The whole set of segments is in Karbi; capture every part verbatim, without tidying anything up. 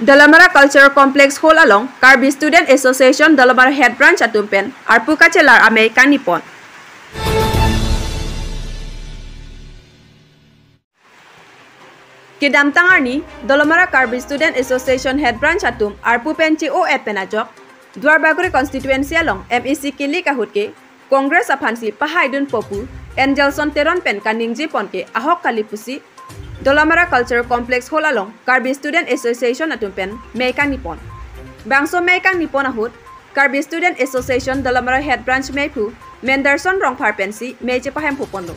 Dolamara Cultural Complex Hall along Karbi Student Association Dolamara Head Branch atum pen arpu kachelar amei kangni pon. Kedamtang arni, Dolamara Karbi Student Association Head Branch atum arpu pen che-o-et pen ajok, Duarbagori Constituency along M A C kilik ahut ke Congress aphansi pahaidunpo pu Angelson Teron pen kaningje pon ke ahok kali pusi Dolamara Cultural Complex Hall along Karbi Student Association atum pen mei kangni pon. Bangso mei kangni pon ahut Karbi Student Association Dolamara Head Branch meiphu Menderson Rongphar pensi mei chepahemphu ponlo.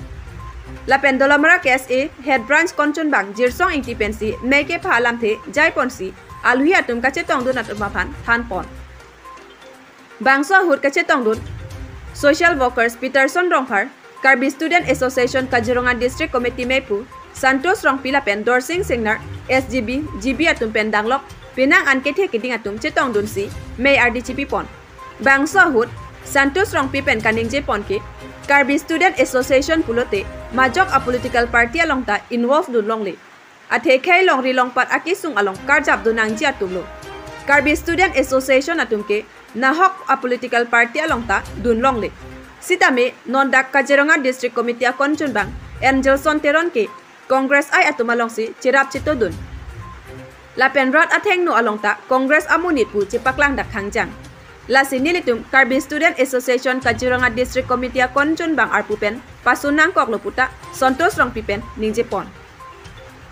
Lapen Dolamara K S A Head Branch konchunbang Jirsong Ingti pensi mei kepha alamthe jai ponsi alhi atum kachetongdun atum aphan than pon. Bangso ahut kachetongdun Social Workers Peterson Rongphar, Karbi Student Association Kaziranga District Committee meiphu Santosh Rongpi lapen Dorsing Singnar, S G B, G B atum pen danglok penang an kethe keding atum chetongdunsi mei ardi chipi pon. Bangso ahut Santosh Rongpi pen kaningje pon ke Karbi Student Association pulote majok a political party along ta involve dun longle. Athe khei longri longpat akisung along karjap dun nangji atum lo. Karbi Student Association atum ke nahok a political party along ta dun longle. Sitame non dak Kaziranga District Committee akonchunbang Angelson Teron ke Congress I atum alongsi cherap chetodun. Lapen rat athengno along ta Congress amonit pu chepaklang dak khangjang. Lasi nelitum Karbi Student Association Kaziranga District Committee akonchunbang arpu pen pasun nangkoklo puta Santosh Rongpi pen ningje pon.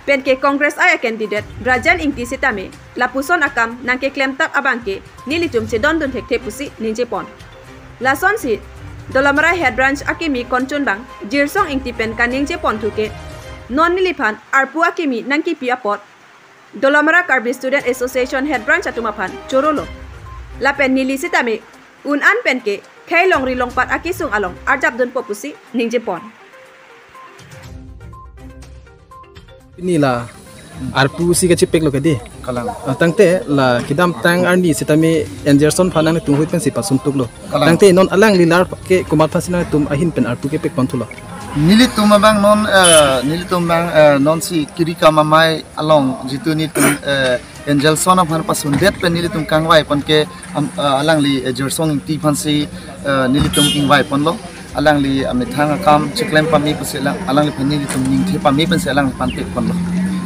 Penke Congress I a candidate Rajan Ingti sitame lapuson akam nangkeklem tap abang ke nelitum chedondun thekthe pusi ningje pon. Lasonsi Dolamara Head Branch akimi konchunbang Jirsong Ingti pen kaningje pon thu ke non neliphan arpu akimi nangkipi apot Dolamara Karbi Student Association Head Branch atum aphan chorolo. Lapen neli sitame un an penke khei longri longpat akisung along arjap dunpo pusi ningje pon. Pini la arpu si kachepeklo kedi. Kalang. Ah, tangte la kedamtang arni sitame Angelson phan nangtum ahut pensi pasun tuklo. Kalang. Tangte non alangli lar ke komat aphansi nangtum ahin pen arpu kepek pon thulo? Nelitum abang non, eh, nelitum abang, eh, non si kiri kam amei along jitu nelitum, eh, Angelson aphan pasundet pen nelitum kangvai pon ke am-, eh, alangli, eh, Jirsong Ingti aphansi, eh, nelitum ingvai ponlo. Alangli amethang akam cheklem pame pusi alang, alangliphan nelitum ningthe pame pensi alangliphan pek ponlo.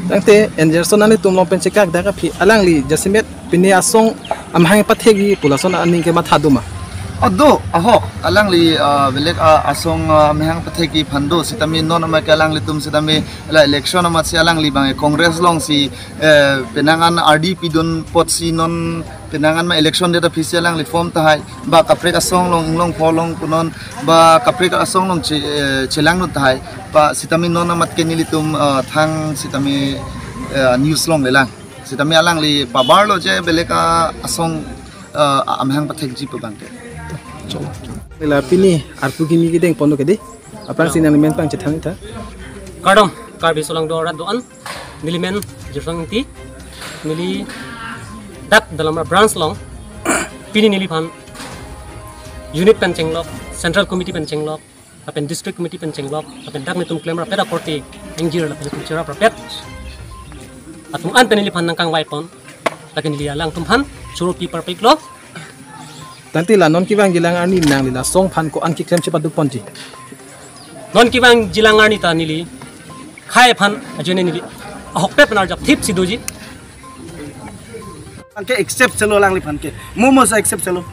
Tangte Angelson nangtum along pen chekak dak aphi alangli jasemet pine asong amahang pathekji pu lason aning kematha do ma? Ado, ahok, alangli, ah, belek, ah, asong, ah, amahang pathekji aphan do, sitame non amat ke alanglitum sitame la election amatsi alangli abang Congress alongsi, eh, penang an ardi pidun apotsi non penang an ma election det aphisi alangli form tahai, ba kaprek asong along inglong pholong punon, ba kaprek asong along che-, eh, chelangdun tahai, ba sitame non amat ke nelitum, eh, thang sitame, eh, news along lelang. Sitame alangli pabarlo je belek asong, eh, amahang pathekji pu abang ke. Ila pini arpu kimi kedeng ponlo kedi. Aphrangsi nangli men pangchethan tha. Kardom, Karbi solangdo rat do-an. Neli men Jirsong Ingti. Neli dak Dolamara branch along. Pini neliphan unit pen chenglok, central committee pen chenglok, lapen district committee pen chenglok, lapen dak netum klem rapet akorte ingjir lapen netum cherap rapet atum an pen neliphan nangkangvai pon. Lapen neli alangtum aphan choro pi parpiklo. Tangte la non kevangji lang arni nangli la asong aphan ko-an keklem chepaduk ponji? Non kevangji lang arni ta neli khei aphan ajoine neli ahokpet pen arjap thipsi doji. Aphan ke accept selo alangliphan ke. Mo mo sa accept selo.